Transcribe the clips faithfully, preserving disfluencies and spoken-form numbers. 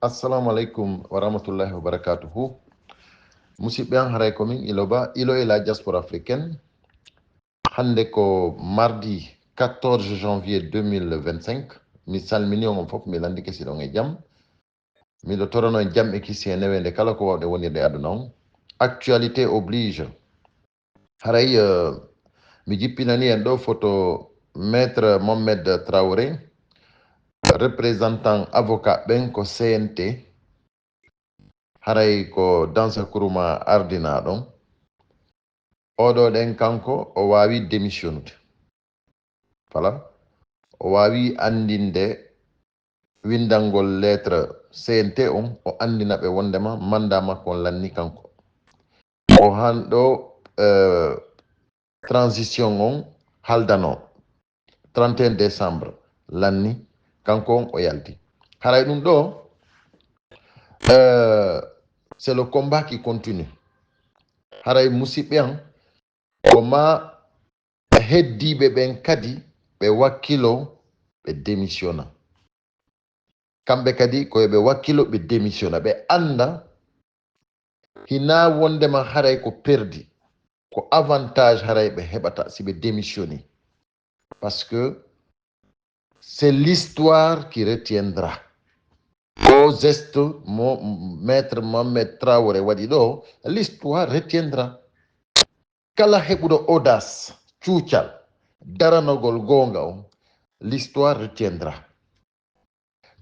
Assalamu alaikum wa rahmatullahi wa barakatuhu. Musidɓe an, haray ko min Iloba, Ilo et la diaspora africaine. Hannde ko mardi quatorze janvier deux mille vingt-cinq. Mi salmini on fof, mi landike si ɗon e jam. Miɗo torano en jam e kissi e neweende kala ko wawɗe wonirde e aduna on. Actualité oblige. Haray, eh, mi jippinani en ɗo photo Maître Mohamed Traoré, représentant avocat ɓen ko C N T. Haray ko Dansa Kuruma ardinaa ɗon. Oɗo ɗen kanko o waawi démissionnude. Voilà. O waawi anndinde winndangol lettre C N T on, o anndina ɓe wonndema mandat makko on lanni kanko. O hanɗo, eh, transition on haldano trente et un décembre lanni, kanko on o yalti. Haray ɗum ɗo, eh, c'est le combat qui continue. Haray musidɓe an, ko ma heddiiɓe ɓen kadi ɓe wakkilo, ɓe démissionna. Kamɓe kadi ko yo ɓe wakkilo, ɓe démissionna, ɓe annda hinaa wonndema haray ko perdi, ko avantage haray ɓe heɓata si ɓe démissionni. Parce que c'est l'histoire qui retiendra. O geste mo Maître Mohamed Traoré waɗi ɗo, l'histoire retiendra. Kala heɓuɗo audace, cuucal, daranogol goonga on, l'histoire retiendra.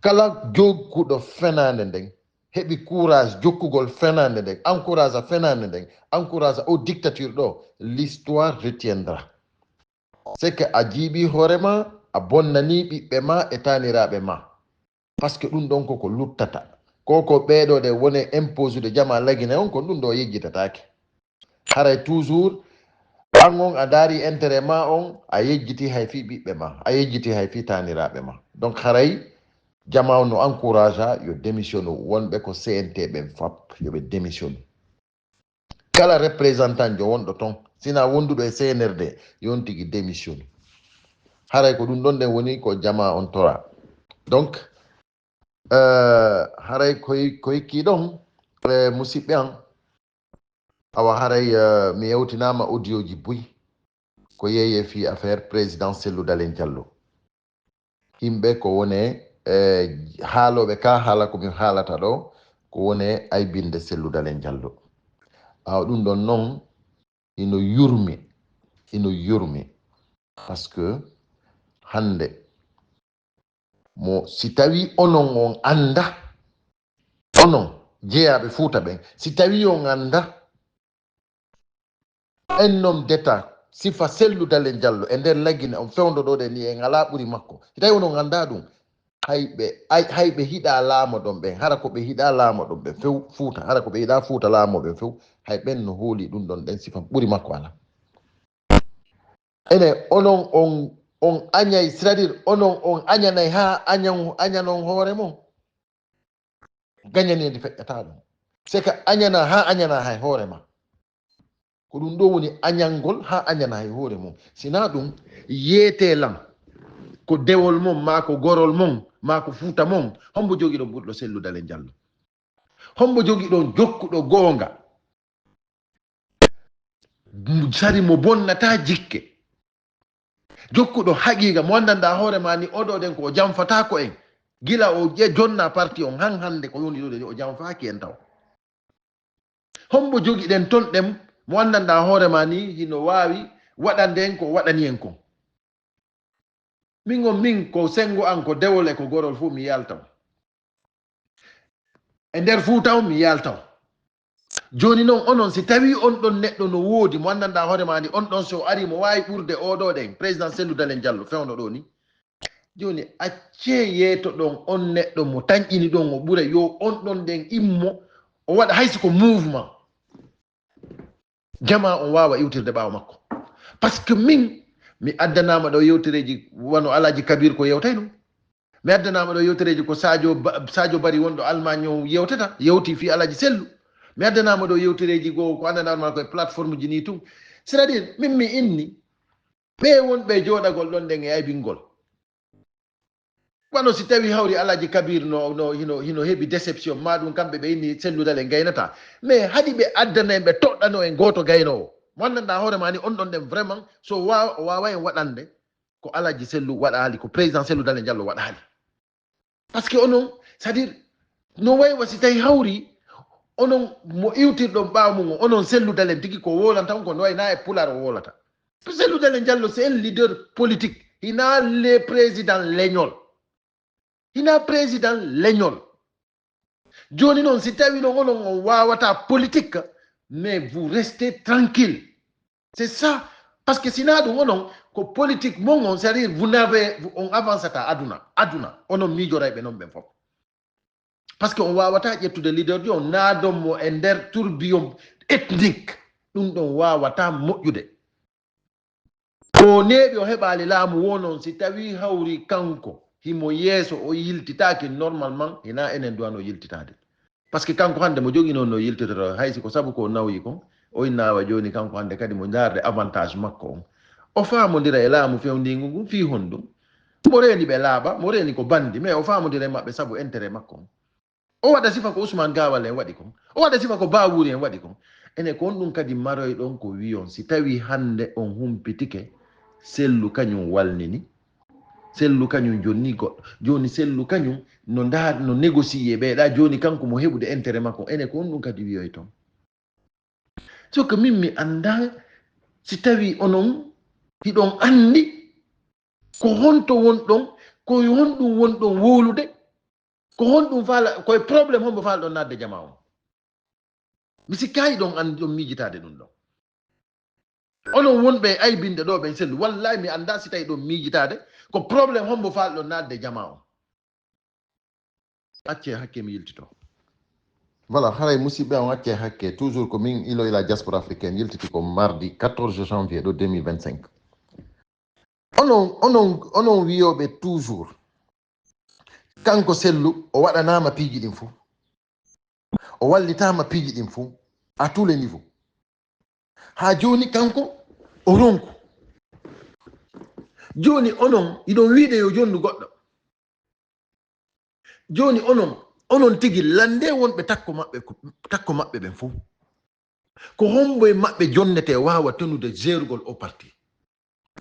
Kala jokkuɗo fenaande nden, heɓi courage jokkugol fenaande nden, encourage a fenaande nden, encourage a o dictature ɗo, l'histoire retiendra. C'est que a jiiɓi hoore ma, a bonnani ɓiɓɓe ma e taaniraaɓe ma. Parce que ɗum ɗon koko luttata. Ko ko ɓeeɗo ɗe wone impose de jama lagine on, ko ɗum ɗo yejjitataake. Haray toujours, an on a daari intérêt ma on, a yejjiti hay fii ɓiɓɓe ma, a yejjiti hay fii taaniraaɓe ma. Donc haray jama on no encourage yo démissionnu, wonɓe ko C N T ɓen fap yo ɓe démissionnu. Kala représentant jo wonɗo ton, sina wonduɗo e C N R D, yon tigi démissionnu. Haray ko ɗum ɗon ɗen woni ko jama on tora. Donc, eh, haray koy, koy ki ɗon, eh, musidɓe an, awa haray, eh, mi yewtinama audio ji buy, ko yeeye fii affaire président Cellou Dalein Diallo. Yimɓe ko wone, eh, haalooɓe ka haala ko mi haalata ɗo, ko wone aybinde Cellou Dalein Diallo. Awa ɗum ɗon non, ino yurmi, ino yurmi. Parce que hannde mo, si tawi onon on annda, onon jeyaaɓe Fuuta ɓen, si tawi on annda, un homme d'État, sifa Cellou Dalein Diallo, e nder Lagine on fewndo ɗo ɗen ni, en alaa ɓuri makko. Si tawi onon annda ɗum, hay ɓe, hay, hay ɓe hiɗa laamo ɗon ɓen, hara ko ɓe hiɗa laamo ɗon ɓen few Fuuta, hara ko ɓe hiɗa Fuuta laamo ɓen few, hay ɓen no hooli ɗum ɗon ɗen sifa ɓuri makko alaa. Ene, onon on, on añay, c'est-à-dire onon on añanay haa añan, añanon hoore mon. Gañaneedi feƴƴata ɗum. C'est que añana haa añana hay hoore ma. Ko ɗum ɗo woni añangol haa añana hay hoore mum. Sinaa ɗum, yeetee lan ko dewol mon, maa ko gorol mon, maa ko Fuuta mon. Hombo jogiɗo burɗo Cellou Dalein Diallo? Hombo jogiɗon jokkuɗo goonga? Sari mo bonnata jikke. Jokkuɗo haqiiqa, mo anndanɗaa hoore ma ni, oɗo ɗen ko o janfataa ko en. Gila o ƴe-, jonna parti on, han hannde ko yoni ɗo ɗen, o janfaaki en taw. Hombo jogiɗen ton ɗen, mo anndanɗaa hoore ma ni, hino waawi waɗande en ko o waɗani en kon? Min on, min ko senngo an, ko dewol e ko gorol fof mi yaltaw. E nder Fuuta on mi yaltaw. Jooni non, onon, si tawii on ɗon neɗɗo no woodi, mo anndanɗaa hoore maa ni, on ɗon so o arii, mo waawi ɓurde oo ɗoo ɗen, président Cellou Dalein Diallo fewndo ɗoo ni. Jooni, accee yeetoɗon on neɗɗo mo tanƴini ɗon, o ɓura, yo on ɗon ɗen immo, o waɗa hay si ko mouvement. Jamaa on waawa iwtirde ɓaawo makko. Parce que min, mi addanaama ɗo yewtereeji wano Alaaji Kabir ko yewtay non. Mi addanaama ɗo yewtereeji ko Sadio Ba-, Sadio Bari wonɗo Allemagne on yewtata, yewti fii Alaaji Sellu. Mi addanaama ɗo yewtereeji goo ko anndanɗaa ma ko e plateforme ji nii tun. C'est-à-dire, min mi inni, ɓee wonɓe e jooɗagol ɗon ɗen e aybingol. Wano si tawi hawri Alaji Kabir no, no, hino, hino heɓi déception, ma ɗum kamɓe ɓe inni Sellu Dalen gaynata. Mais haɗi ɓe addana en, ɓe toɗɗano en gooto gaynoowo. Mo anndanɗaa hoore ma ni, on ɗon ɗen vraiment, so wa-, o waawa en waɗande, ko Alaji Sellu waɗaali, ko président Sellu Dalen Jallo waɗaali. Parce que onon, c'est-à-dire, no waywa si tawi hawri, onon mo iwtirɗon ɓaawo mum on, onon Sellu Dalen tigi ko wolanta on ko no way na e Pulaar o wolata. Sellu Dalen Jallo, c'est un leader politique. Hina le président leñol. Hina président leñol. Jooni noon, si tawi noon onon on waawata politique, mais vous restez tranquille. C'est ça. Parce que si na ɗum onon, ko politique mon on, c'est-à-dire vous n'avez, on avancata aduna, aduna, onon miijoray ɓe noon ɓen fof. Parce que on waawata ƴettude leader ji, on naadon mo e nder tourbillon ethnique. Ɗum ɗon waawata moƴƴude. O neeɓi, o heɓaali laamu woo noon, si tawii hawri kanko, himo yeeso, o yiltitaaki normalement, hinaa enen duwano yiltitaade. Parce que kanko hannde mo joginoo no yiltitoro, hay si ko sabu ko o nawyi kon, o innaawa jooni kanko hannde kadi mo ndaarde avantage makko on. O faamondira e laamu fewndiingu ngun fii honɗum? Mo reeni ɓe laaɓa, mo reeni ko bandi, mais o faamondira e maɓɓe sabu intérêt makko on. O waɗa sifa ko Ousmane Gawal en waɗi kon. O waɗa sifa ko Bawuri en waɗi kon. Ene ko on ɗum kadi maroyɗon ko wiyon, si tawii hannde on humpitike, Sellu kañum walnini. Sellu kañum jonni goɗɗo. Jooni Sellu kañum no nda-, no négocier ɓeeɗa. Jooni kanko mo heɓude intérêt makko. Ene ko on ɗum kadi wiyoyton. So ko min mi anndaa si tawii onon hiɗon anndi ko honto wonɗon, ko honɗum wonɗon wowlude, ko honɗum faala, ko e problème hombo faalɗon naatde jamaa on. Mi sikkayi ɗon anndi ɗon miijitaade ɗum ɗon. Onon wonɓe e aybinde ɗo ɓen Sellu, wallahi mi anndaa si tawi ɗon miijitaade ko problème hombo faalɗon naatde jamaa on. Accee hakke mi yiltito. Voilà, haray musidɓe on accee hakke. Toujours ko min Ilo Ila Diaspora Africaine yiltiti ko mardi quatorze janvier ɗo deux mille vingt-cinq. Onon, onon, onon wiyooɓe toujours, kanko Sellu, o waɗanaama piiji ɗin fof. O wallitaama piiji ɗin fof, à tous les niveaux. Haa jooni kanko, o ronku. Jooni onon, iɗon wiide yo jonnu goɗɗo. Jooni onon, onon tigi lande wonɓe takko maɓɓe, ko, takko maɓɓe ɓen fof. Ko hombo e maɓɓe jonnete waawa tenude jeerugol o parti?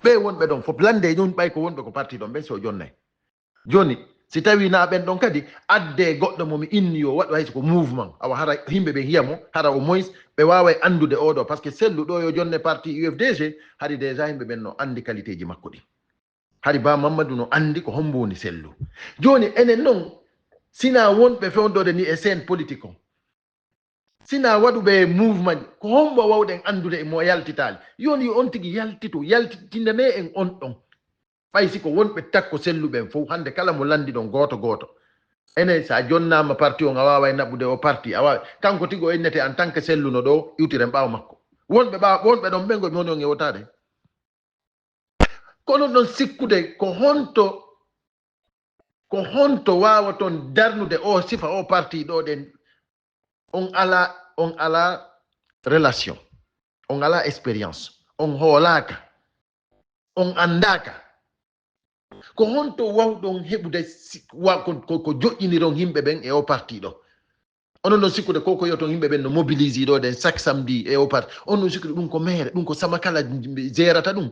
Ɓe wonɓe ɗon fof, lande e ñun ɓay ko wonɓe ko parti ɗon ɓen, so o jonnay. Jooni, si tawii na ɓen ɗon kadi, adde goɗɗo mo mi inni yo waɗu hay so ko mouvement, awa hara yimɓe ɓen hiya mo, hara au moins ɓe waaway anndude oo ɗoo, parce que Sellu ɗoo yo jonne parti U F D G, hari déjà yimɓe ɓen no anndi qualité ji makko ɗin. Hari Ba Mamadou no anndi ko hombo woni Sellu. Jooni, enen non, sina wonɓe fewndode ni e scène politique on, sina waɗuɓe mouvement, ko hombo wawɗen anndude e mo yaltitaali? Yoni yo on tigi yaltito, yaltitindane en on ɗon. Ɓay si ko wonɓe takko Sellu ɓen fof, hannde kala mo lanndi ɗon gooto gooto. Enen, so a jonnaama parti on, a waaway naɓude o parti, a waaway. Kanko tigi o innete en tant que Sellu no ɗoo, iwtiren ɓaawo makko. Wonɓe ɓaawo, wonɓe ɗon ɓen, ko mi woni on e wotaade. Kono ɗon sikkude ko honto, ko honto waawaton darnude o sifa o parti ɗo ɗen? On ala, on ala relation, on ala expérience, on hoolaaka, on anndaaka. Ko honto wawɗon heɓude si-, wa-, ko, ko, ko joƴƴiniron yimɓe ɓen e o parti ɗo? Onon ɗon sikkude ko, ko yoton yimɓe ɓen no mobilise ɗo ɗen chaque samedi e o parti. On ɗon sikkude ɗum ko maire, ɗum ko Samakala jeerata ɗum.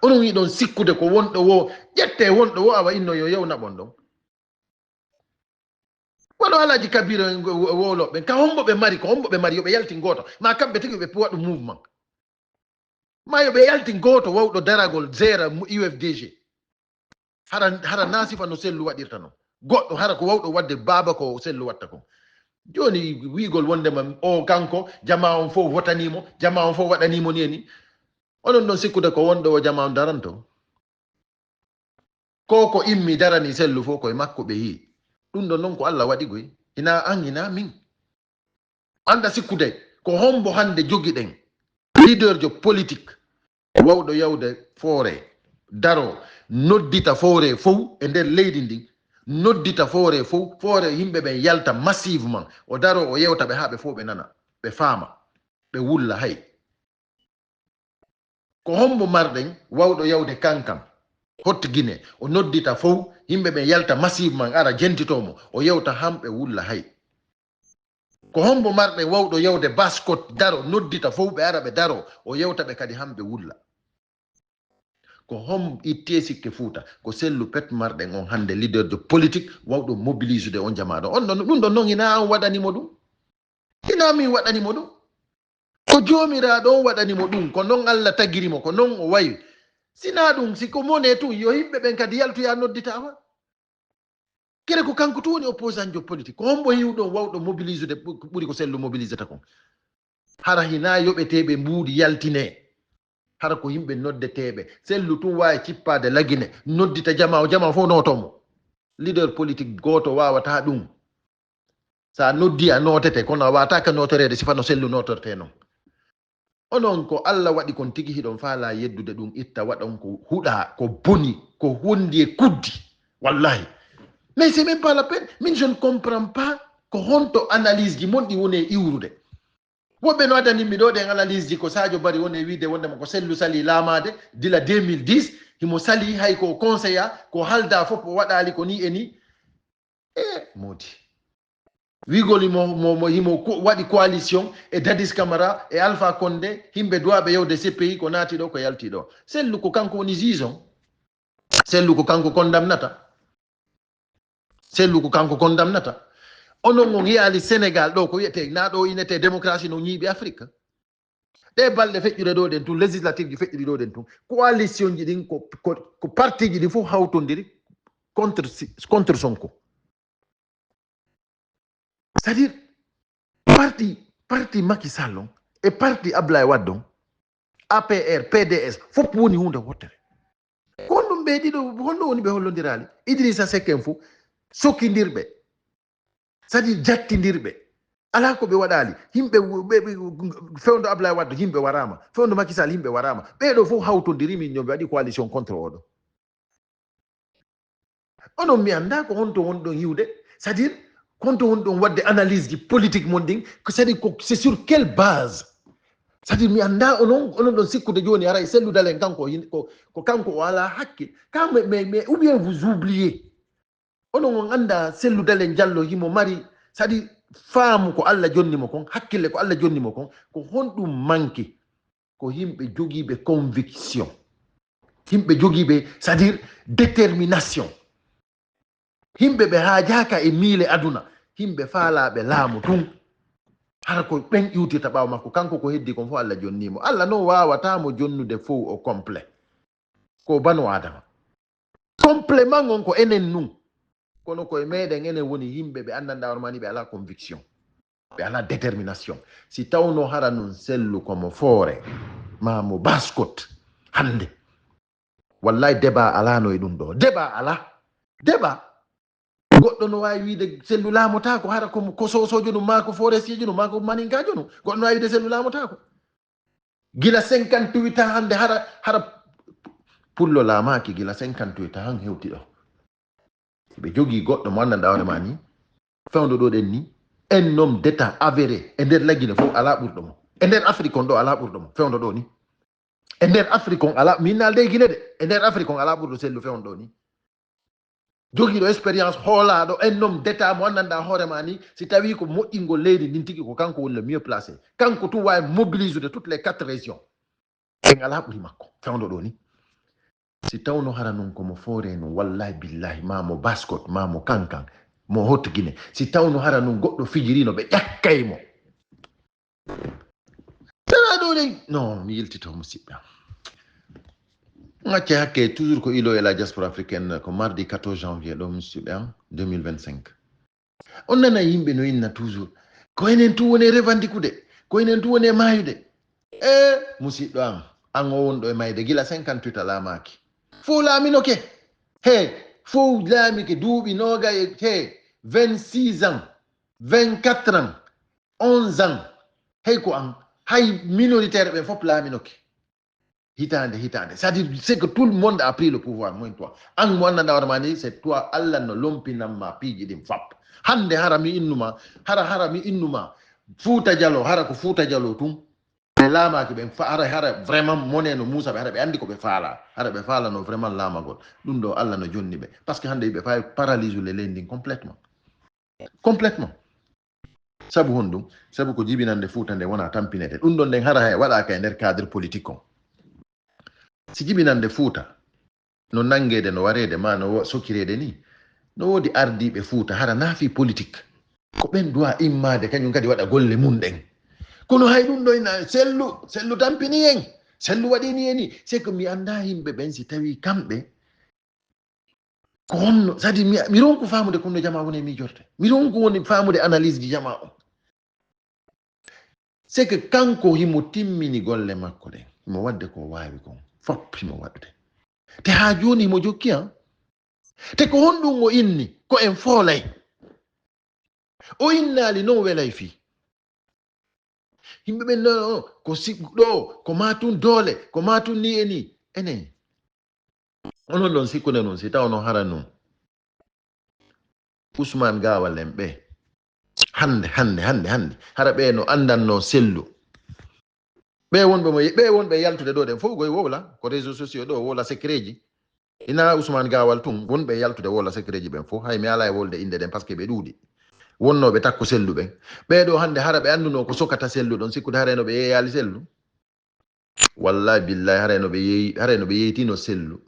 Onon yiɗon sikkude ko wonɗo wo, ƴette wonɗo wo, awa inno yo yew naɓon ɗon. Wano Alhaji Kabiru en wo-, wo-, wowloɓe ɓen, ka hombo ɓe mari, ko hombo ɓe mari, yo ɓe yaltin gooto. Ma kamɓe tigi ɓe waɗu mouvement. Ma yo ɓe yaltin gooto wawɗo daragol, jeera mu-, U F D G. Hara, hara na sifa no Sellu waɗirta non. Goɗɗo hara ko wawɗo wadde baaba ko Sellu watta kon. Jooni wiigol wondema o kanko, jamaa on fof wotanii mo, jamaa on fof waɗanii mo ni e ni. Onon ɗon sikkude ko wonɗo o jamaa on daranto? Ko ko immi darani Sellu fof koye makko ɓe yii. Ɗum ɗon non ko Allah waɗi goy. Ina an, ina min. Anda sikkude ko hombo hannde jogiɗen leader jo politique wawɗo yawde foore, daro, noddita foore fof e nder leydi ndin, noddita foore fof, foore yimɓe ɓen yalta massivement, o daro, o yewta ɓe haa ɓe fof ɓe nana, ɓe faama, ɓe wulla hay. Ko hombo marɗen wawɗo yawde kankan, hot Guinée, o noddita fof, Yimɓe ɓen yalta massivement, ara jentito mo, o yewta hamɓe wulla hay. Ko hombo marɗen wawɗo yewde Baskot daro, noddita fow ɓe ara ɓe daro, o yewta ɓe kadi hamɓe wulla. Ko hom itti e sikke Fuuta, ko Sellu Pet marɗen on hannde, leader de politique wawɗo mobiliser de on jamaa ɗon. On ɗon, ɗum ɗon non hinaa an waɗani mo ɗum. Hinaa min waɗani mo ɗum. Ko Joomiraaɗo on waɗani mo ɗum, ko non Allah tagiri mo, ko non o wayi. Sinaa ɗum, si ko mone tun, yo yimɓe ɓen kadi yaltu ya nodditaama. Kere ko kanko tun woni opposant jo politique. Ko hombo hiwɗo wawɗo mobiliser de ɓuri ko Sellu mobilisata kon? Hara hinaa yoɓeteeɓe mbuuɗi yaltine. Hara ko yimɓe noddeteeɓe. Sellu tun waawi cippaade Lagine, noddita jamaa o, jamaa fow nooto mo. Leader politique gooto waawata ɗum. Sa noddi a nootete, kono a waawata ka nootoreede sifa no Sellu nootortee non. Onon ko Allah waɗi kon tigi hiɗon faala yeddude ɗum, itta waɗon ko huɗaa, ko boni, ko wondi e kuddi. Wallahi. Mais c'est même pas la peine. Min, je ne comprends pas ko honto analyse ji mon ɗi woni e iwrude. Woɓɓe no adani mi ɗo ɗen analyse ji ko Sadio Bari woni e wiide wonde mo ko Sellu sali laamaade dila deux mille dix, himo sali hay ko conseilla, ko halda fof o waɗaali ko ni e ni. E moodi. Wigol himo, mo, mo, himo ko, waɗi coalition e Dadis Camara e Alpha Condé, himɓe duwaaɓe yewde C P I, ko naati ɗo, ko yalti ɗo. Sellu ko kanko woni juge on. Sellu ko kanko condamnata. Sellu ko kanko condamnata. Onon on yiyaali Sénégal ɗo ko wiyetee, na ɗo inete démocratie no ñiiɓi Afrique. Ɗe balɗe feƴƴude ɗo ɗen tun, législative ji feƴƴuɗi ɗo ɗen tun, coalition ji ɗin ko, ko, ko parti ji ɗin fof hawtondiri contre si-, contre Sonko. C'est-à-dire, parti, parti Macky Sall on e parti Ablaye Wade on, A P R, P D S, fof woni huunde wottere. Ko honɗum ɓe ɗiɗo, honɗum woni ɓe hollondiraali? Idrissa Seck en fof, sokindirɓe, c'est-à-dire jattindirɓe. Alaa ko ɓe waɗaali. Yimɓe, ɓe, ɓe, fewndo Ablaye Wade, yimɓe waraama. Fewndo Macky Sall, yimɓe waraama. Ɓee ɗo fof hawtondiri, min ñoo ɓe waɗi coalition contre oɗo. Onon, mi anndaa ko honto wonɗon yiwde, c'est-à-dire, honto wonɗon waɗde analyse ji politique mon ɗin, ko c'est-à-dire, ko, c'est sur quelle base? C'est-à-dire, mi anndaa onon, onon ɗon sikkude jooni haray Sellu Dalen kanko, hin-, ko, ko kanko o alaa hakke. Ka, mais, mais, mais, ou bien vous oubliez. Onon on anndaa Sellu Dalen Jallo himo mari, c'est-à-dire, faamu ko Allah jonni mo kon, hakkille ko Allah jonni mo kon, ko honɗum manki? Ko yimɓe jogiiɓe conviction. Yimɓe jogiiɓe, c'est-à-dire détermination. Yimɓe ɓe haajaaka e miile aduna. Yimɓe faalaaɓe laamu tun. Hara ko ɓen iwtirta ɓaawo makko. Kanko ko heddi kon fof Allah jonnii mo. Allah non waawataa mo jonnude fow o complet. Ko banu Aadama. Complément on ko enen nun. Kono ko e meɗen enen woni yimɓe ɓe anndanɗaa hoore maa ni ɓe alaa conviction. Ɓe alaa détermination. Si tawno hara nun Sellu ko mo foore, maa mo Baskot hannde. Wallahi débat alaano e ɗum ɗo. Débat alaa. Débat. Goɗɗo no waawi wiide Sellu laamotaako hara ko mo, ko soosoojo ɗum maa ko forestier jo ɗum maa ko maninkaajo ɗum. Goɗɗo no waawi wiide Sellu laamotaako. Gila cinquante-huit ans hannde hara, hara pullo laamaaki gila cinquante-huit ans han hewti ɗo. Ɓe jogii goɗɗo mo anndanɗaa hoore maa ni. Fewndo ɗo ɗen ni. Un homme d'État avéré. E nder Lagine fof alaa ɓurɗo mo. E nder Afrique on ɗo alaa ɓurɗo mo. Fewndo ɗo ni. E nder Afrique on alaa, min naalde e Gine de. E nder Afrique on alaa ɓurɗo Sellu fewndo ɗo ni. Jogiiɗo expérience, hoolaaɗo, un homme d'État mo anndanɗaa hoore maa ni. Si tawii ko moƴƴingol leydi ndin tigi ko kanko woni le mieux placé. Kanko tun waawi mobiliser de toutes les quatre régions. En alaa ɓuri makko. Fewndo ɗo ni. Si tawno hara nun ko mo foore nun, wallahi billahi, maa mo Baskot, maa mo Kankan, mo Haute Guinée. Si tawno hara nun goɗɗo fijirino ɓe ƴakkay mo. Tara ɗo ɗen, non, mi yiltito musidɓe am. Ngacce hakke, toujours ko Ilo et la diaspora africaine, ko mardi quatorze janvier ɗo musidɓe am, deux mille vingt-cinq. On nana yimɓe no inna toujours, ko enen tun woni e revandikude, ko enen tun woni e maayude. E musidɗo am, an o wonɗo e mayde gila cinquante-huit a laamaaki. Fow laaminoke. He, fow laamike duuɓi noogay e, he, vingt-six ans, vingt-quatre ans, onze ans. Hey ko an, hay minoritaire ɓen fof laaminoke. Hitaande, hitaande. C'est-à-dire, c'est que tout le monde a pris le pouvoir, moins toi. An mo anndanɗaa hoore maa ni, c'est toi, Allah no lompinan ma piiji ɗin fap. Hannde hara mi innuma, hara, hara mi innuma, Fuuta Jaloo, hara ko Fuuta Jaloo tun. Ɓe laamaaki ɓen fa-, hara, hara vraiment mone no muusa ɓe, hara ɓe anndi ko ɓe faala, hara ɓe faalano vraiment laamagol. Ɗum ɗo Allah no jonni ɓe. Parce que hannde ɓe faawi paralyse le leydi ndin complètement. Complètement. Sabu honɗum? Sabu ko jibinannde Fuuta nde wona tampinede. Ɗum ɗon nden hara hay waɗaaka e nder cadre politique on. Si jibinannde Fuuta no nanngeede, no wareede, ma no wo-, sokireede ni, no woodi ardiiɓe Fuuta hara naafi politique. Ko ɓen duwa immaade, kañum kadi waɗa golle mum ɗen. Kono hay ɗum ɗo ina sellu, sellu tampini en, sellu waɗi ni e ni. C'est que mi anndaa yimɓe ɓen si tawii kamɓe ko honno, c'est-à-dire mi, mi ronku faamude ko honno jamaa woni e miijorde. Mi ronku woni faamude analyse ji jamaa on. C'est que kanko himo timmini golle makko ɗen. Himo waɗde ko waawi kon. Fop himo waɗude. Te haa jooni himo jokki, han. Te ko honɗum o inni? Ko en foolay. O innaali non welay fii. Yimɓe ɓen no, ko si-, ɗo, ko maa tun doole, ko maa tun ni e ni. Enen. Onon ɗon sikkude non, si taw no hara non. Ousmane Gawal en ɓe. Hannde, hannde, hannde, hannde. Hara ɓe no anndanno sellu. Ɓe wonɓe mo, ɓe wonɓe yaltude ɗo ɗen fof koye wowla, ko réseaux sociaux ɗo, wowla secret ji. Ina Ousmane Gawal tun, wonɓe yaltude wowla secret ji ɓen fof. Hay mi ala e wolde innde ɗen, parce que ɓe ɗuuɗi. Wonnooɓe takko sellu ɓen. Ɓee ɗo hannde hara ɓe annduno ko sokata sellu ɗon, sikkude hara no ɓe yeeyaali sellu. Wallahi billahi, hara no ɓe yeeyi, hara no ɓe yeeytino sellu.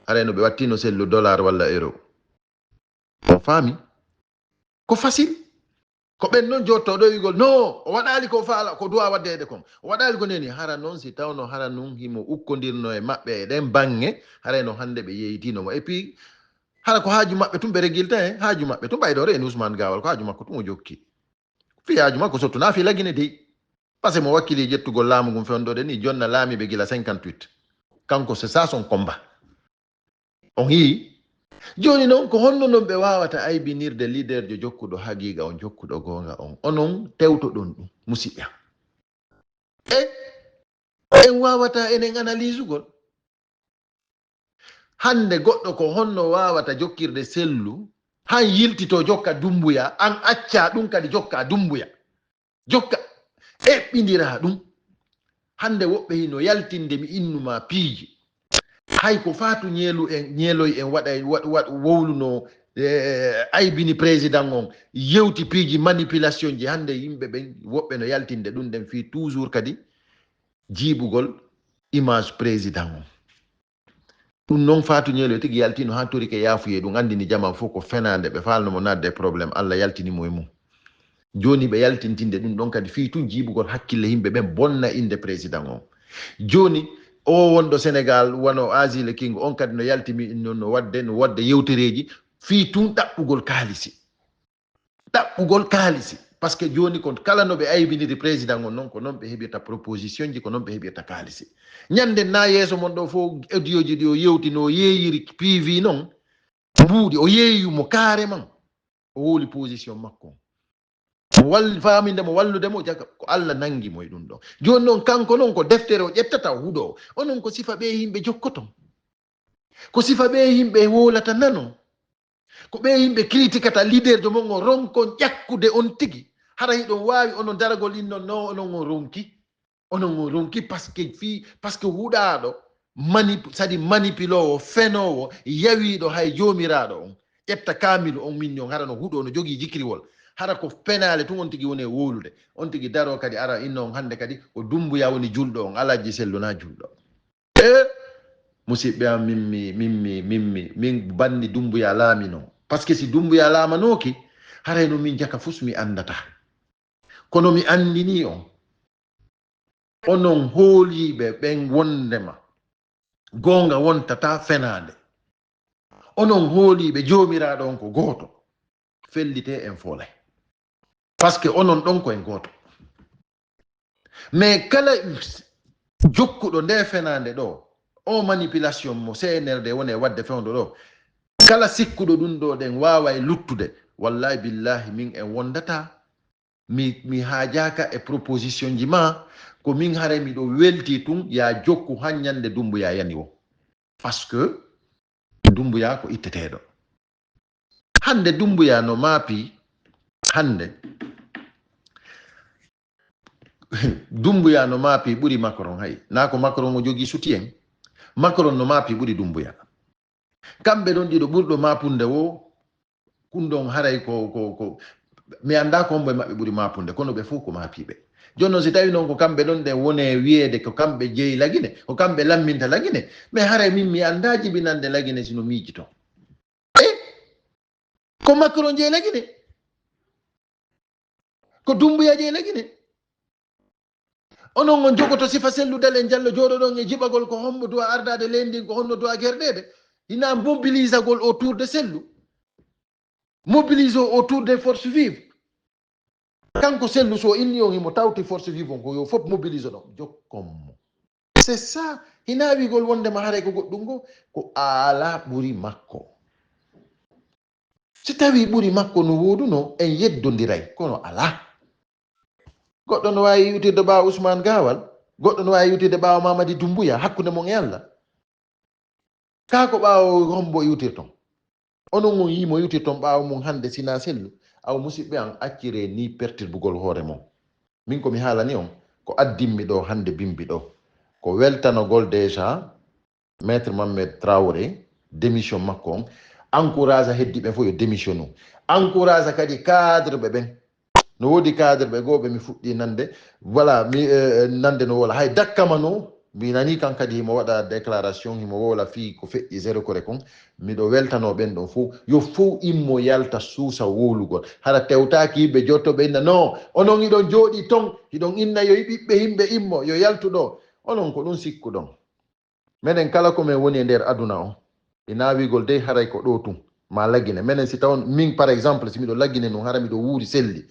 Hara no ɓe wattino sellu dollar walla euro. On faami? Ko facile. Ko ɓen non jotto ɗo wi'ugol, "No, o waɗaali ko faala, ko duwa waddeede kon. O waɗaali ko neni." Hara non si tawno hara nun himo ukkondirno e maɓɓe e ɗen baŋŋe, hara no hannde ɓe yeeytino mo. Et puis, hara ko haaju maɓɓe tun ɓe regilte, eh? Haaju maɓɓe tun ɓayɗo reeni Ousmane Gawal, ko haaju makko tun o jokki. Fii haaju makko sottu na fii lagine dey. Parce que mo wakkili jettugol laamu ngun fewndo de ni, jonna laamiiɓe gila cinquante-huit. Kanko, c'est ça son combat. On yii? Jooni non, ko honno non ɓe waawata aybinirde leaderjo jokkuɗo haqiiqa on, jokkuɗo goonga on? Onon tewtoɗon ɗum, musiɓɓe am. E en waawata enen analysugol. Hannde goɗɗo ko honno waawata jokkirde sellu, han yiltito jokka Dumbuya, an acca ɗum kadi jokka Dumbuya. Jokka, eɓɓindira ɗum. Hannde woɓɓe hino yaltinde mi innuma piiji. Hay ko Faatu Ñeelu en, Ñeeloy en waɗay, waɗ-, waɗ-, wowluno, eh, aybini président on, yewti piiji manipulation ji. Hannde yimɓe ɓen, woɓɓe no yaltinde ɗum ɗen fii toujours kadi jiibugol image président on. Ɗum non Faatu Ñeelo tigi yaltino haa torike yaafuye, ɗum anndini jamaa fof ko fenaande, ɓe faalno mo naatde e problème, Allah yaltini mo e mum. Jooni ɓe yaltintinde ɗum ɗon kadi fii tun jiibugol hakkille yimɓe ɓen, bonna innde président on. Jooni o wonɗo Sénégal, wano Asie le King, on kadi no yaltini, no, no waɗde, no waɗde yewtereeji fii tun ɗaɓɓugol kaalisi. Ɗaɓɓugol kaalisi. Parce que jooni kon kala no ɓe aybiniri président on non, ko non ɓe heɓirta proposition ji, ko non ɓe heɓirta kaalisi. Ñande na yeeso mon ɗo fof, audio ji ɗi o yewti no o yeeyiri P V non, mbuuɗi, o yeeyi mo carrément. O wowli position makko on. Mo wall-, faaminde mo, wallude mo, jaka ko Allah nangi mo e ɗum ɗo. Jooni non kanko non ko deftere o ƴettata o huɗo. Onon ko sifa ɓe yimɓe jokkoton. Ko sifa ɓe yimɓe wowlata nano. Ko ɓe yimɓe critikata leaderjo mon on, ronkon ƴakkude on tigi. Hara hiɗon waawi onon daragol innon no onon on ronki. Onon on ronki parce que fii, parce que huɗaaɗo manip-, c'est-à-dire manipuloowo, fenoowo, yawiiɗo hay joomiraaɗo on. Ƴetta kaamilu on min on hara no huɗo no jogii jikriwol. Hara ko penaale tun on tigi woni e wowlude. On tigi daro kadi ara inno on hannde kadi ko Dumbuya woni julɗo on, Alhaji Sellu na julɗo. E musiɓɓe am, min mi, min mi, min mi, min banni Dumbuya laamino. Parce que si Dumbuya laamanooki, haray no min jaka fus mi anndata. Kono mi anndini on, onon hooliiɓe ɓen wonndema goonga wontata fenaande. Onon hooliiɓe Joomiraaɗo on ko gooto, fellitee en foolay. Parce que onon ɗon ko en gooto. Mais kala jokkuɗo nde fenaande ɗo, o manipulation mo C N R D woni e waɗde fewndo ɗo, kala sikkuɗo ɗum ɗo ɗen waaway luttude, wallahi billahi min en wondata. Mi, mi haajaaka e proposition ji ma, ko min hare miɗo welti tun, ya jokku han ñande Dumbuya yani o. Parce que Dumbuya ko itteteeɗo. Hannde Dumbuya no maapi, hannde Dumbuya no maapi ɓuri Macron hay. Naa ko Macron o jogii soutien. Macron no maapi ɓuri Dumbuya. Kamɓe ɗon ɗiɗo ɓurɗo maapunde wo, kun ɗon haray ko, ko, ko, mi anndaa ko hombo e maɓɓe ɓuri maapunde, kono ɓe fof ko maapiiɓe. Jooni noon, si tawi noon ko kamɓe ɗon ɗen woni e wiyeede ko kamɓe jeyi Lagine, ko kamɓe lamminta Lagine, mais haray min mi anndaa jibinande Lagine si no miijitoo. E ko Macron jeyi Lagine? Ko Dumbuya jeyi Lagine? Onon on jogoto sifa Sellu Dalen Jallo jooɗoɗon e jiɓagol ko hombo duwa ardaade leydi ndin, ko honno duwa gerɗeede? Hina mobilisagol autour de Sellu. Mobilisons autour des forces vives. Kanko Sellu so inni on himo tawti force vive on ko yo fof mobilisoɗon. Jokkon mo. C'est ça. Hina wiigol wondema haray ko goɗɗum ngo, ko ala ɓuri makko. Si tawi ɓuri makko no wooduno, en yeddondiray, kono ala. Goɗɗo no waawi iwtirde ɓaawo Ousmane Gawal, goɗɗo no waawi iwtirde ɓaawo Mamadi Dumbuya, hakkunde mon e Allah. Kaa ko ɓaawo hombo iwtirton? Onon on yii mo iwtirton ɓaawo mum hannde, sinaa Sellu. Aw musidɓe am, acciree nii pertirbugol hoore mon. Min ko mi haalani on, ko addimmi ɗo hannde bimbi ɗo. Ko weltanogol déjà Maître Mohamed Traoré, démission makko on. Encourage heddi ɓen fof yo démission nu. Encourage kadi cadre ɓe ɓen. No woodi cadre ɓe goo ɓe mi fuɗɗi nande. Voilà, mi, eh, nande no wola. Hay dakkama no, mi nani kan kadi himo waɗa déclaration, himo wola fii ko feƴƴi zéro kore kon. Miɗo weltanoo ɓen ɗon fof. Yo fof immo yalta suusa wowlugol. Hara tewtaaki ɓe jotto ɓe inna, "Non, onon hiɗon jooɗii ton, hiɗon inna yo ɓiɓɓe yimɓe immo, yo yaltu ɗo." Onon ko ɗum sikkuɗon. Menen kala ko men woni e nder aduna on, e naawigol dey haray ko ɗo tun, ma Lagine. Menen si tawon, min par exemple, si miɗo Lagine nun, hara miɗo wuuri Selli,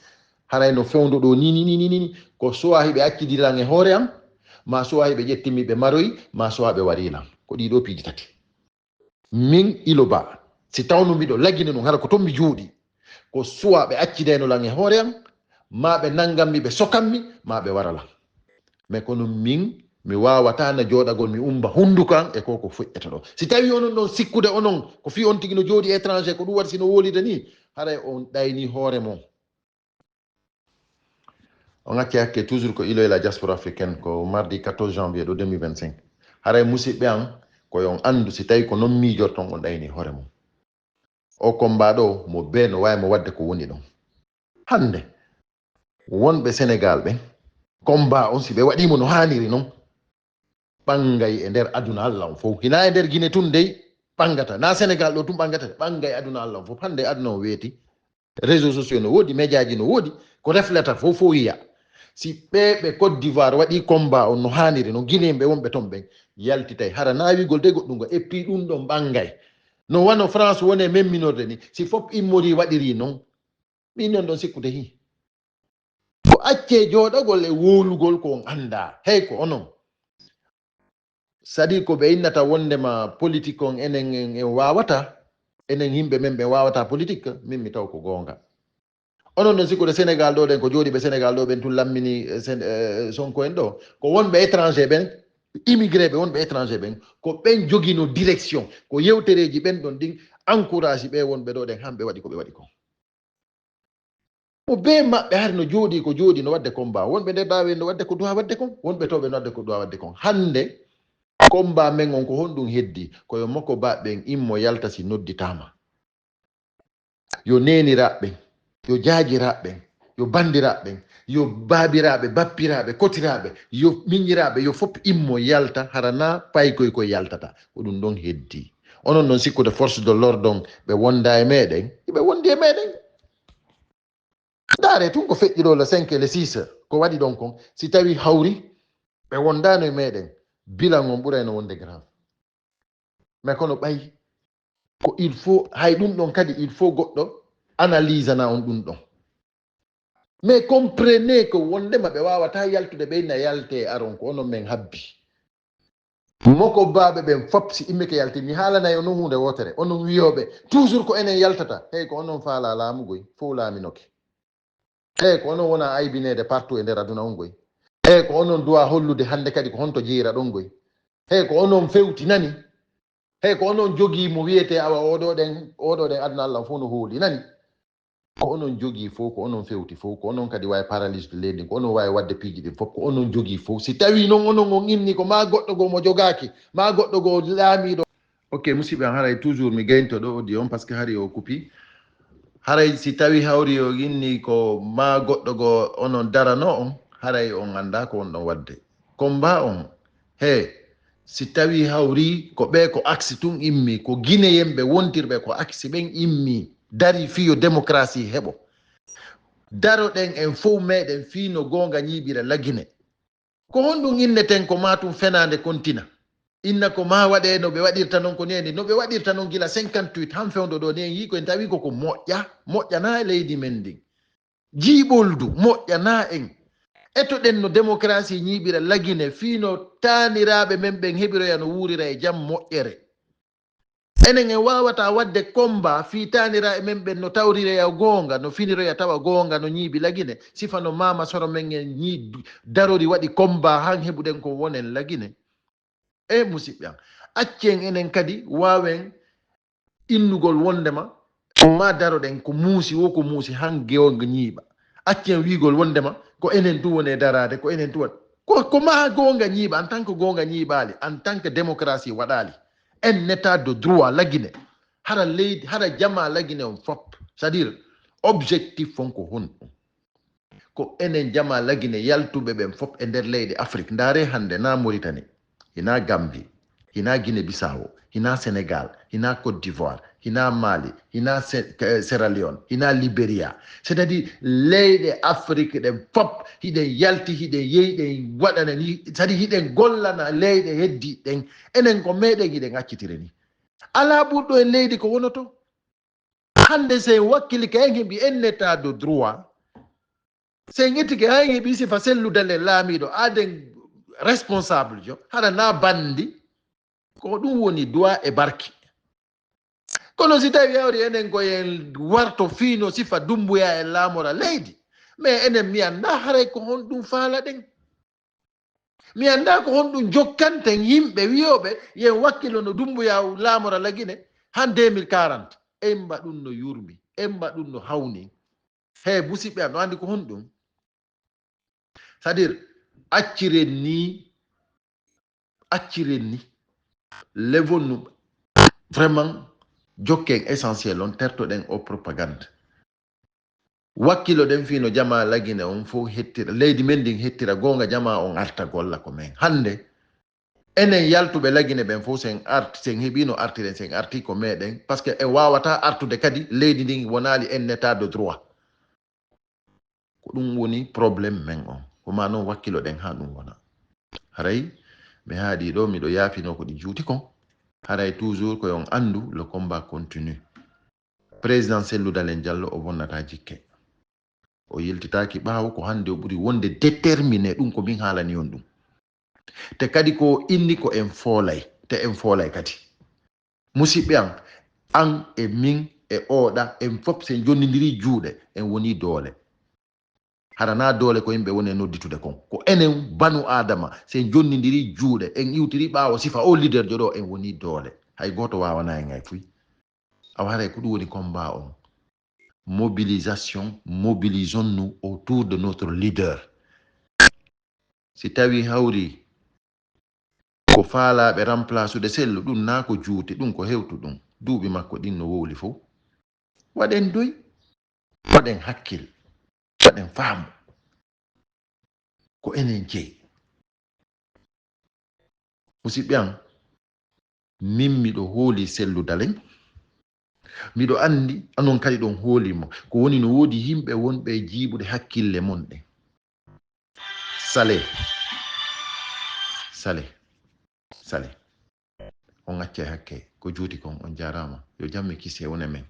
haray no fewndo ɗo ni, ni, ni, ni, ni, ko soit hiɓe accidiri lan e hoore am, ma soit hiɓe ƴetti mi ɓe maroyi, ma soit ɓe wari lan. Ko ɗii ɗo piiji tati. Min Ilo Ba, si tawno miɗo Lagine nun, hara ko ton mi jooɗi, ko soit ɓe accidayno lan e hoore am, ma ɓe nangan mi, ɓe sokan mi, ma ɓe wara lan. Mais kono min, mi waawata na jooɗagol, mi umba hunduko an e ko ko fuɗɗata ɗo. Si tawi onon ɗon sikkude onon, ko fii on tigi no jooɗi étranger, ko ɗum waɗi si no wowlida ni, haray on ɗayni hoore mon. On acci hakke, toujours ko Ilo et la diaspora africaine, ko mardi quatorze janvier ɗo deux mille vingt-cinq. Haray musidɓe an, ko yo on anndu, si tawi ko non miijorton, on ɗayni hoore mon. O combat ɗo, mo bee no waawi mo waɗde ko woni ɗon. Hannde, wonɓe Senegaal ɓen, combat on, si ɓe waɗii mo no haaniri non, ɓangay e nder aduna Allah on fof. Hinaa e nder Gine tun dey ɓangata, naa Senegaal ɗo tun ɓangata, ɓangay aduna Allah on fof. Hannde aduna on weeti, réseaux sociaux no woodi, médiaji no woodi, ko reflata fof, fof yiya. Si ɓe, ɓe Côte d'Ivoire waɗii combat on no haaniri non, Guinéen ɓe wonɓe ton ɓen yaltitay, hara naawigol dey goɗɗum ngo, et puis ɗum ɗon ɓangay. No wano France woni e memminorde ni, si fof immori waɗiri non, min non ɗon sikkude hi. Ko accee jooɗagol e wowlugol ko on anndaa. Hey, ko onon. C'est-à-dire ko ɓe innata wondema politique on enen en, en waawata, enen yimɓe men ɓe waawata politique, min mi taw ko goonga. Onon ɗon sikkude Senegaal ɗo ɗen, ko jooɗiiɓe Senegaal ɗo ɓen tun lammini, eh, Sen-, eh, Sonko en ɗo. Ko wonɓe étranger ɓen, immigré ɓe, wonɓe étranger ɓen, ko ɓen jogino direction, ko yewtereeji ɓen ɗon ɗin encourage ɓe wonɓe ɗo ɗen, han ɓe waɗi ko ɓe waɗi kon. Mo bee maɓɓe hari no jooɗii ko jooɗii no waɗde combat. Wonɓe nder ɗaawe no waɗde ko duwaa waɗde kon. Wonɓe to ɓe no waɗde ko duwaa waɗde kon. Hannde, combat men on ko honɗum heddii? Ko yo Moko Ba ɓen immo yalta si nodditaama. Yo neeniraaɓe ɓen, yo jaajiraaɓe ɓen, yo banndiraaɓe ɓen, yo baabiraaɓe, bappiraaɓe, kotiraaɓe, yo miñiraaɓe, yo fof immo yalta, hara naa paykoy koy yaltata. Ko ɗum ɗon heddii. Onon non sikkude force de l'ordre on, ɓe wonda e meɗen, ɓe wondi e meɗen. Ndaare tun ko feƴƴi ɗo le cinq et le six, ko waɗi ɗon kon, si tawi hawri, ɓe wondano e meɗen, bilan on ɓurayno wonde grave. Mais kono ɓay, ko il faut, hay ɗum ɗon kadi, il faut goɗɗo analysana on ɗum ɗon. Mais comprenez que wondema ɓe wawata yaltude, ɓe na yalte aron ko onon men habbi. Moko baaɓe ɓen fop si immike yalti, mi haalanay onon huunde wootere. Onon wiyooɓe, toujours ko enen yaltata. Hey, ko onon faala laamu goy, fof laaminoke. Hey, ko onon wona aybineede partout e nder aduna on goy. Hey, ko onon duwa hollude hannde kadi ko honto jeyiraɗon goy. Hey, ko onon fewtinani. Hey, ko onon jogii mo wiyetee awa oɗo ɗen, oɗo ɗen aduna Allah fof no hooli, nani? Ko onon jogii fof, ko onon fewti fof, ko onon kadi waawi paralyse de leydi, ko onon waawi waɗde piiji ɗin fof, ko onon jogii fof. Si tawii noon onon on inni ko maa goɗɗo goo mo jogaaki, maa goɗɗo goo laamiiɗo. Ok, musidɓe am, haray toujours mi gaynto ɗo audio on, parce que hari o kupi. Haray si tawii hawri o inni ko maa goɗɗo goo onon darano on, haray on anndaa ko on ɗon waɗde. Combat on, he, si tawii hawri ko ɓe ko aksi tun immi, ko Guinéen ɓe wontirɓe ko aksi ɓen immi, dari fiyo démocratie heɓo. Daroɗen en fof meɗen fii no goonga ñiiɓira Lagine. Ko honɗum inneten ko maa tun fenaande kontina? Inna ko maa waɗee no ɓe waɗirta non ko ni en, no ɓe waɗirta non gila cinquante-huit han fewndo ɗo ni en yii ko en tawi ko ko moƴƴa, moƴƴanaa e leydi men ndin. Jiiɓoldu moƴƴanaa en. Etoɗen no démocratie ñiiɓira Lagine fii no taaniraaɓe men ɓen heɓiroya no wuurira e jam moƴƴere. Enen en waawataa waɗde combat fii taaniraaɓe men ɓen no tawriroya goonga, no finiroya tawa goonga no ñiiɓi Lagine, sifa no maama soro men en ñii darori waɗi combat han heɓuɗen ko wonen Lagine. E musidɓe am, accen enen kadi waawen innugol wondema ma daroɗen ko muusi wo ko muusi han goonga ñiiɓa. Accen wiigol wondema ko enen tun woni e daraade, ko enen tun waɗi. Ko, ko maa goonga ñiiɓa, en tant que goonga ñiiɓaali, en tant que démocratie waɗaali, en état de droit Lagine, hara leydi, hara jamaa Lagine on fop. C'est-à-dire, objectif on ko honɗum? Ko enen jamaa Lagine yaltuɓe ɓen fop e nder leyɗe Afrik. Ndaaree hannde, naa Mauritanie, hinaa Gambie, hinaa Guinée Bissau, hinaa Sénégal, hinaa Côte d'Ivoire, hinaa Mali, hinaa Se-, eh, Sierra Leone, hinaa Liberia. C'est-à-dire, leyɗe Afrik ɗen fop, hiɗen yalti, hiɗen yehi, ɗen waɗana ni, c'est-à-dire, hiɗen gollana leyɗe heddiiɗe ɗen. Enen ko meɗen hiɗen accitire ni. Alaa ɓurɗo en leydi ko wonoto. Hannde, si en wakkilike, en heɓi en état de droit, si en ittike, haa en heɓi sifa Cellou Dalein laamiiɗo, aaden responsable jo, hara naa banndi, ko ɗum woni duwa e barki. Kono si tawi hawri enen ko en warto fii no sifa Dumbuya en laamora leydi, mais enen mi anndaa haray ko honɗum faalaɗen. Mi anndaa ko honɗum jokkanten yimɓe wiyooɓe yen wakkilo no Dumbuya laamora Lagine han deux mille quarante. Emba ɗum no yurmi, emba ɗum no hawni. He, musiɓɓe am, no anndi ko honɗum? C'est-à-dire, acciren ni, acciren ni, levon nu, vraiment, jokken essentiel on, tertoɗen o propagande. Wakkiloɗen fii no jamaa Lagine on fof hettira, leydi men ndin hettira, goonga jamaa on arta golla ko men. Hannde, enen yaltuɓe Lagine ɓen fof, sen art-, sen heɓino artiren, sen arti ko meɗen, parce que en waawataa artude kadi leydi ndin wonaali en état de droit. Ko ɗum woni problème men on. Ko maa non wakkiloɗen haa ɗum wona. Haray mi haaɗi ɗo, miɗo yaafinoo ko ɗi juuti kon. Haray toujours ko yon anndu, le combat continue. Président Cellou Dalein Diallo o bonnataa jikke. O yiltitaaki ɓaawo, ko hannde o ɓuri wonde déterminé, ɗum ko min haalani on ɗum. Te kadi ko inni ko en foolay, te en foolay kadi. Musiɓɓe am, an e min e oɗa, en fof sen jonnindiri juuɗe, en woni doole. Hara naa doole ko yimɓe woni e nodditude kon. Ko enen banu Aadama, sen jonnindiri juuɗe, en iwtiri ɓaawo sifa o leader jo ɗo, en woni doole. Hay gooto waawanaa en hay fuy. Awa haray ko ɗum woni combat on. Mobilisation, mobilisons-nous autour de notre leader. Si tawi hawri ko faalaaɓe remplace ude Sellu, ɗum naa ko juuti, ɗum ko hewtu ɗum. Duuɓi makko ɗin no wowli fof. Waɗen doy, waɗen hakkil, waɗen faamu. Ko enen jeyi. Musiɓɓe am, min miɗo hooli Sellu Dalein. Miɗo anndi onon kadi ɗon hooli mo. Ko woni no woodi yimɓe wonɓe e jiiɓude hakkille mon ɗen. Sale. Sale. Sale. On accay hakke. Ko juuti kon, on jaaraama. Yo jam e kisi e wone men.